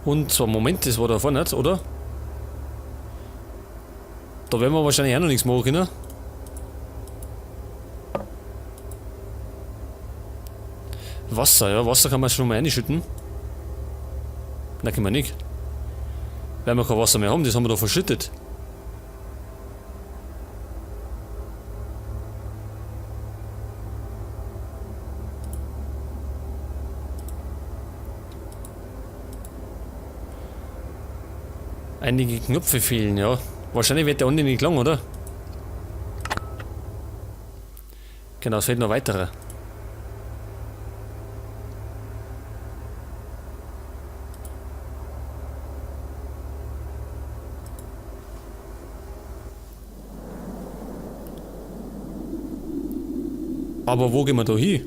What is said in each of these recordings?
Und zwar, Moment, das war da vorne nicht, oder? Da werden wir wahrscheinlich auch noch nichts machen können. Wasser, ja, Wasser kann man schon mal reinschütten. Nein, können wir nicht. Weil wir kein Wasser mehr haben, das haben wir da verschüttet. Einige Knöpfe fehlen, ja. Wahrscheinlich wird der andere nicht lang, oder? Genau, es fehlt noch weiterer. Aber wo gehen wir da hin?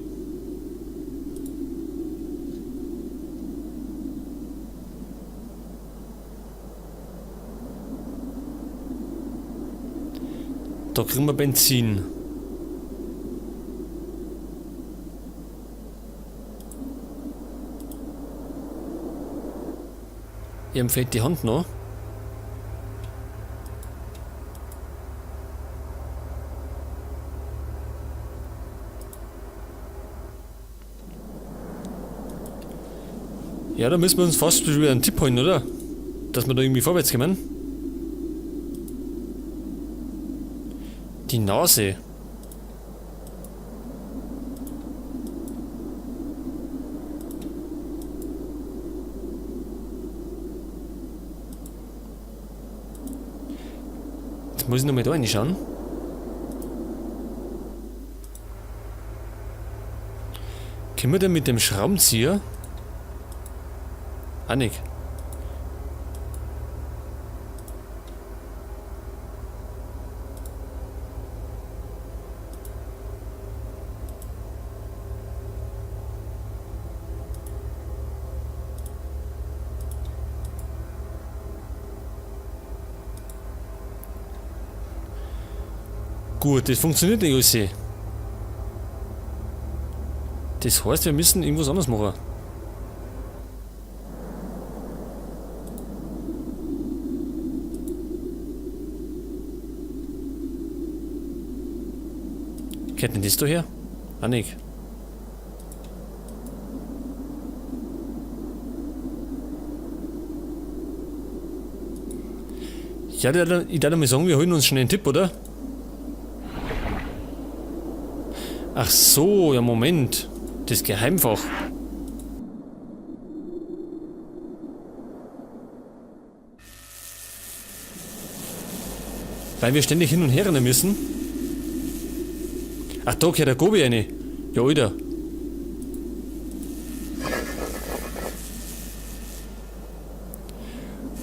Da kriegen wir Benzin. Ihm fehlt die Hand noch. Ja, da müssen wir uns fast wieder einen Tipp holen, oder? Dass wir da irgendwie vorwärts kommen. Die Nase. Jetzt muss ich noch mal da reinschauen. Können wir denn mit dem Schraubenzieher? Auch nicht. Gut, das funktioniert nicht alles. Das heißt, wir müssen irgendwas anderes machen. Kennt denn das da her? Ah, nicht. Ja, ich darf mal sagen, wir holen uns schnell einen Tipp, oder? Ach so, ja Moment. Das Geheimfach. Weil wir ständig hin und her rennen müssen. Ach, da gehört der Gobi rein. Ja, Alter.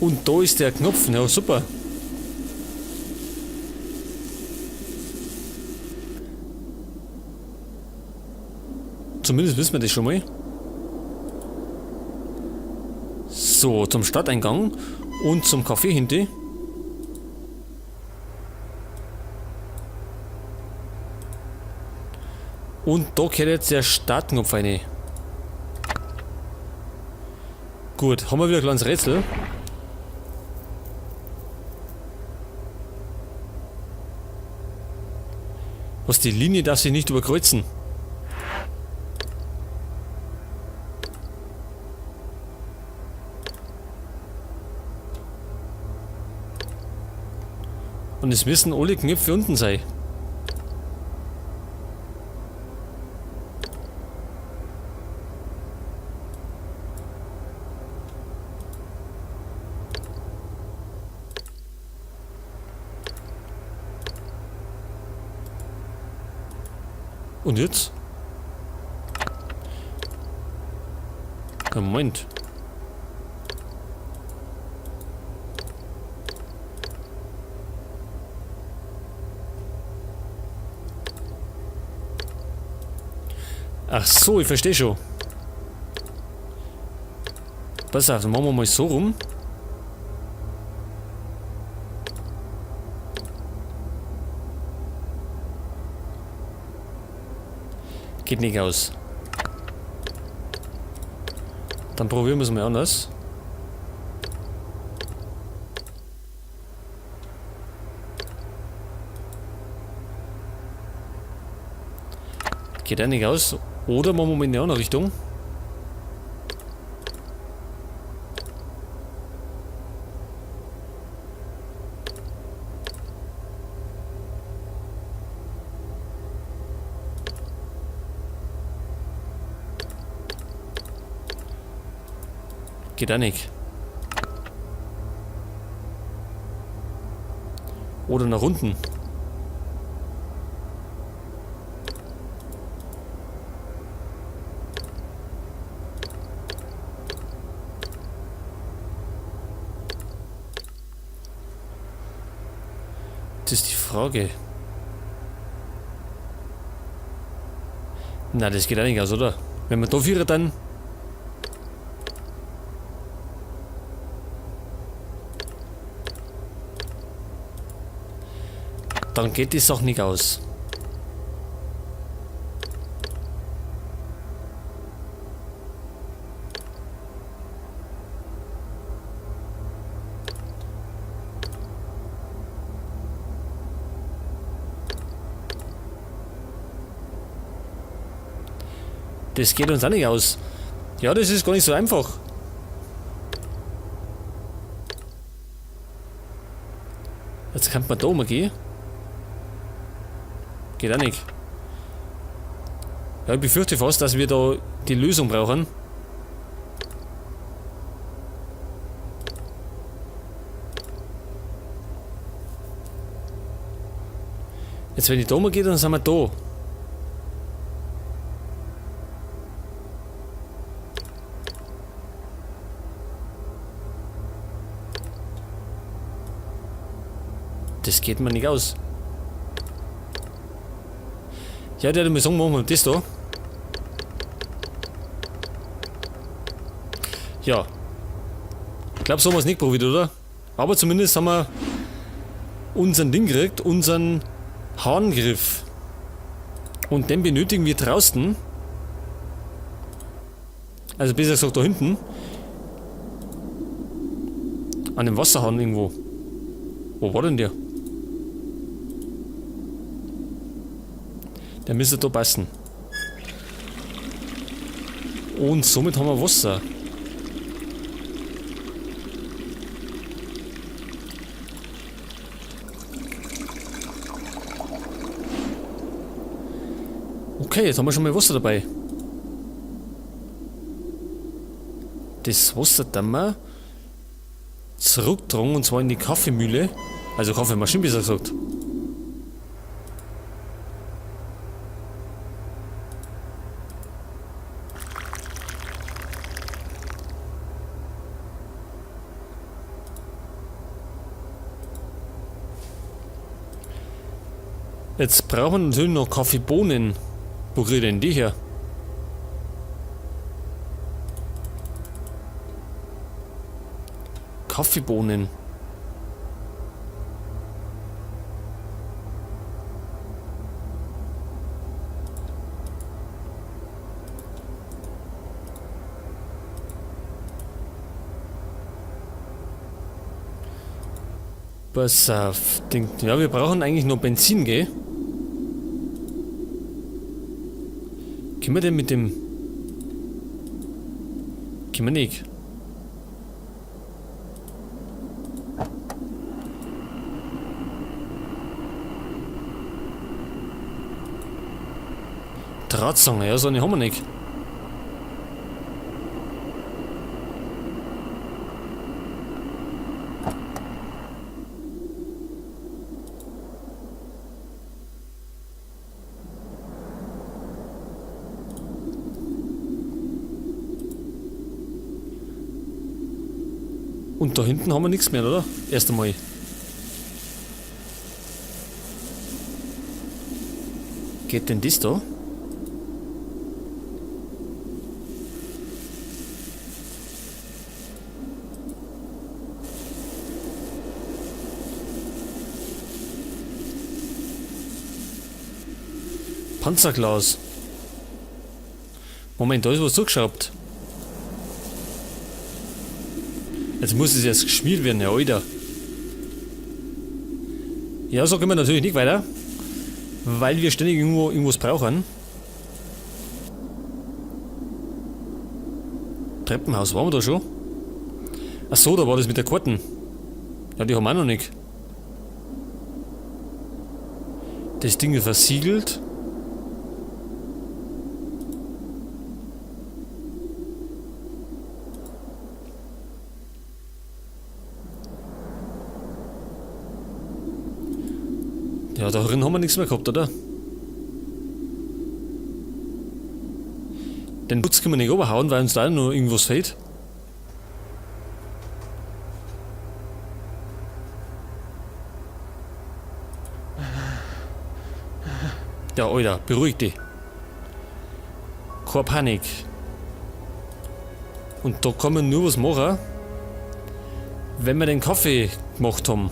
Und da ist der Knopf. Ja, super. Zumindest wissen wir das schon mal. So, zum Stadteingang und zum Café hinten. Und da gehört jetzt der Startknopf rein. Gut, haben wir wieder ein kleines Rätsel. Was, die Linie darf sich nicht überkreuzen. Und es müssen alle Knöpfe unten sein. Und jetzt? Ja, Moment. Ach so, ich verstehe schon. Pass auf, dann machen wir mal so rum. Geht nicht aus. Dann probieren wir es mal anders. Geht auch nicht aus. Oder machen wir mal in die andere Richtung. Geht auch nicht. Oder nach unten. Das ist die Frage. Na, das geht auch nicht aus, oder? Wenn wir da vier dann... Dann geht die Sache nicht aus. Das geht uns auch nicht aus. Ja, das ist gar nicht so einfach. Jetzt kann man da mal gehen. Geht auch nicht. Ja, ich befürchte fast, dass wir da die Lösung brauchen. Jetzt, wenn ich da mal gehe, dann sind wir da. Das geht mir nicht aus. Ja, der hat mir sagen, machen wir das da. Ja. Ich glaub, so haben wir's nicht probiert, oder? Aber zumindest haben wir unseren Ding gekriegt, unseren Hahngriff. Und den benötigen wir draußen. Also besser gesagt da hinten. An dem Wasserhahn irgendwo. Wo war denn der? Der müsste da passen. Und somit haben wir Wasser. Okay, jetzt haben wir schon mal Wasser dabei. Das Wasser dann mal zurücktragen, und zwar in die Kaffeemühle. Also Kaffeemaschine, besser gesagt. Jetzt brauchen wir natürlich noch Kaffeebohnen. Wo krieg ich denn die her? Kaffeebohnen. Pass auf, Ding. Ja, wir brauchen eigentlich noch Benzin, gell? Können wir denn mit dem... Können wir nicht. Drahtsange, ja, so eine haben wir nicht. Und da hinten haben wir nichts mehr, oder? Erst einmal. Geht denn das da? Panzerglas. Moment, da ist was zugeschraubt. Jetzt muss es erst geschmiert werden, ja, Alter. Ja, so können wir natürlich nicht weiter. Weil wir ständig irgendwo irgendwas brauchen. Treppenhaus, waren wir da schon? Ach so, da war das mit der Karten. Ja, die haben wir auch noch nicht. Das Ding ist versiegelt. Ja, da drin haben wir nichts mehr gehabt, oder? Den Putz können wir nicht runterhauen, weil uns da noch irgendwas fehlt. Ja, Alter, beruhig dich. Keine Panik. Und da kann man nur was machen, wenn wir den Kaffee gemacht haben.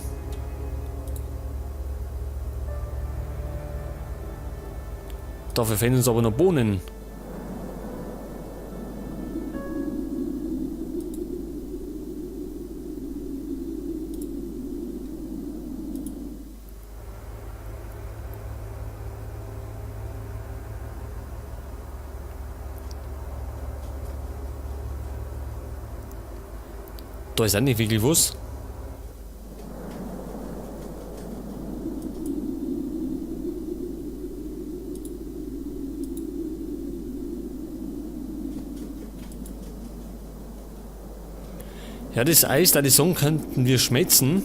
Dafür fehlen uns aber noch Bohnen. Da ist auch nicht wirklich was. Ja, das Eis, da die Sonne könnten wir schmelzen,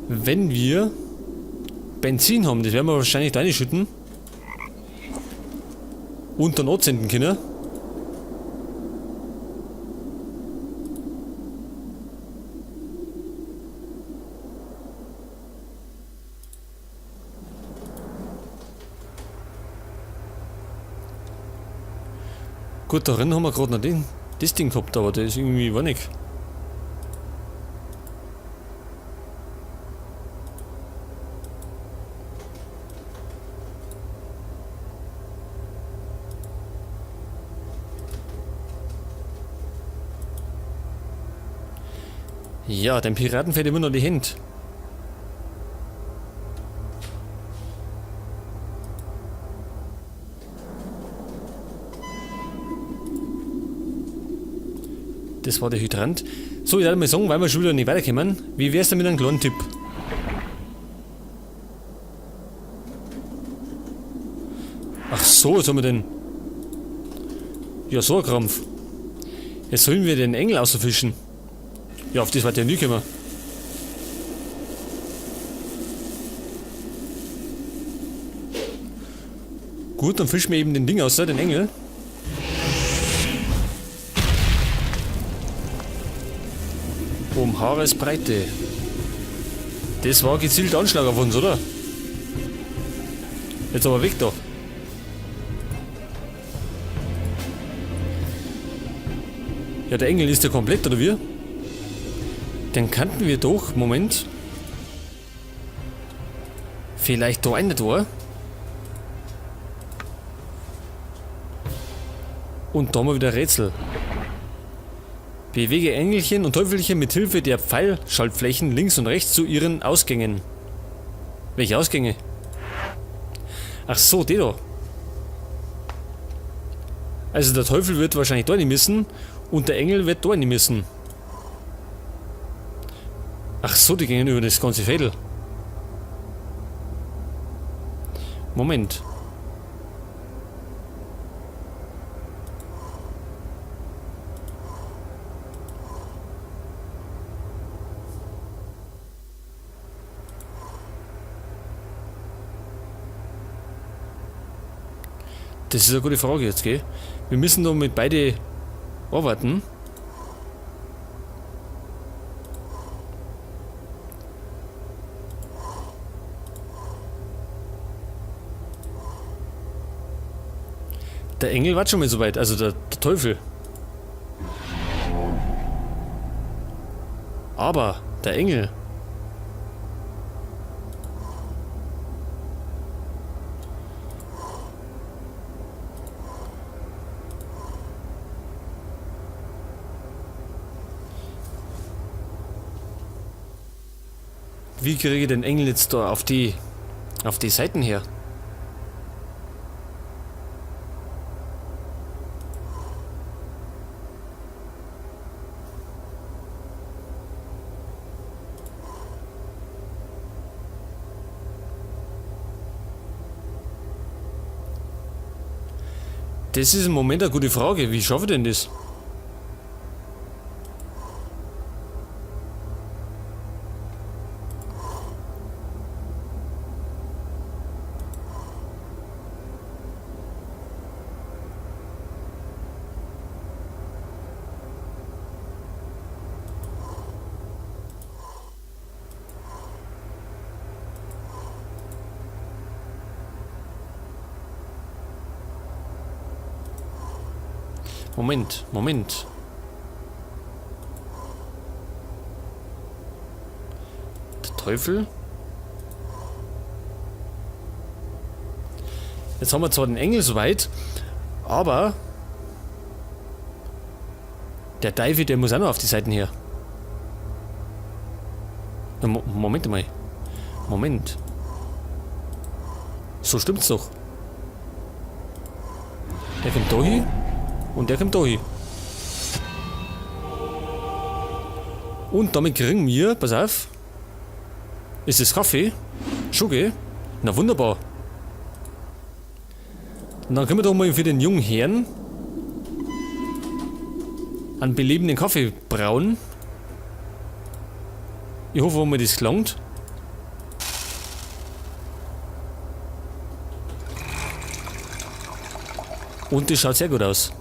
wenn wir Benzin haben. Das werden wir wahrscheinlich da reinschütten und dann anzünden können. Gut, da drin haben wir gerade noch das Ding gehabt, aber das ist irgendwie war nicht. Ja, dem Piraten fehlt immer noch die Hand. Das war der Hydrant. So, ich werde mal sagen, weil wir schon wieder nicht weiterkommen. Wie wär's denn mit einem kleinen Tipp? Ach so, jetzt haben wir den... Ja, so ein Krampf. Jetzt sollen wir den Engel außerfischen. Ja, auf das war der nie gekommen. Gut, dann fischen wir eben den Ding aus, den Engel. Um Haaresbreite. Das war gezielt Anschlag auf uns, oder? Jetzt aber weg da. Ja, der Engel ist ja komplett, oder wie? Den kannten wir doch. Moment. Vielleicht da einer da. Und da haben wir wieder Rätsel. Bewege Engelchen und Teufelchen mit Hilfe der Pfeilschaltflächen links und rechts zu ihren Ausgängen. Welche Ausgänge? Ach so, die da. Also der Teufel wird wahrscheinlich da nicht müssen und der Engel wird da nicht müssen. Ach so, die gehen über das ganze Fädel. Moment. Das ist eine gute Frage jetzt, gell? Wir müssen da mit beide arbeiten. Der Engel war schon mal soweit, also der Teufel. Aber der Engel. Wie kriege ich den Engel jetzt da auf die Seiten her? Das ist im Moment eine gute Frage. Wie schaffe ich denn das? Moment, Moment. Der Teufel. Jetzt haben wir zwar den Engel soweit, aber der Teufel, der muss auch noch auf die Seiten her. Na, Moment mal. Moment. So stimmt's doch. Der kommt da hin und der kommt da hin. Und damit kriegen wir, pass auf, ist das Kaffee? Schon, gell? Na wunderbar. Und dann können wir doch mal für den jungen Herrn einen belebenden Kaffee brauen. Ich hoffe mal, das gelangt. Und das schaut sehr gut aus.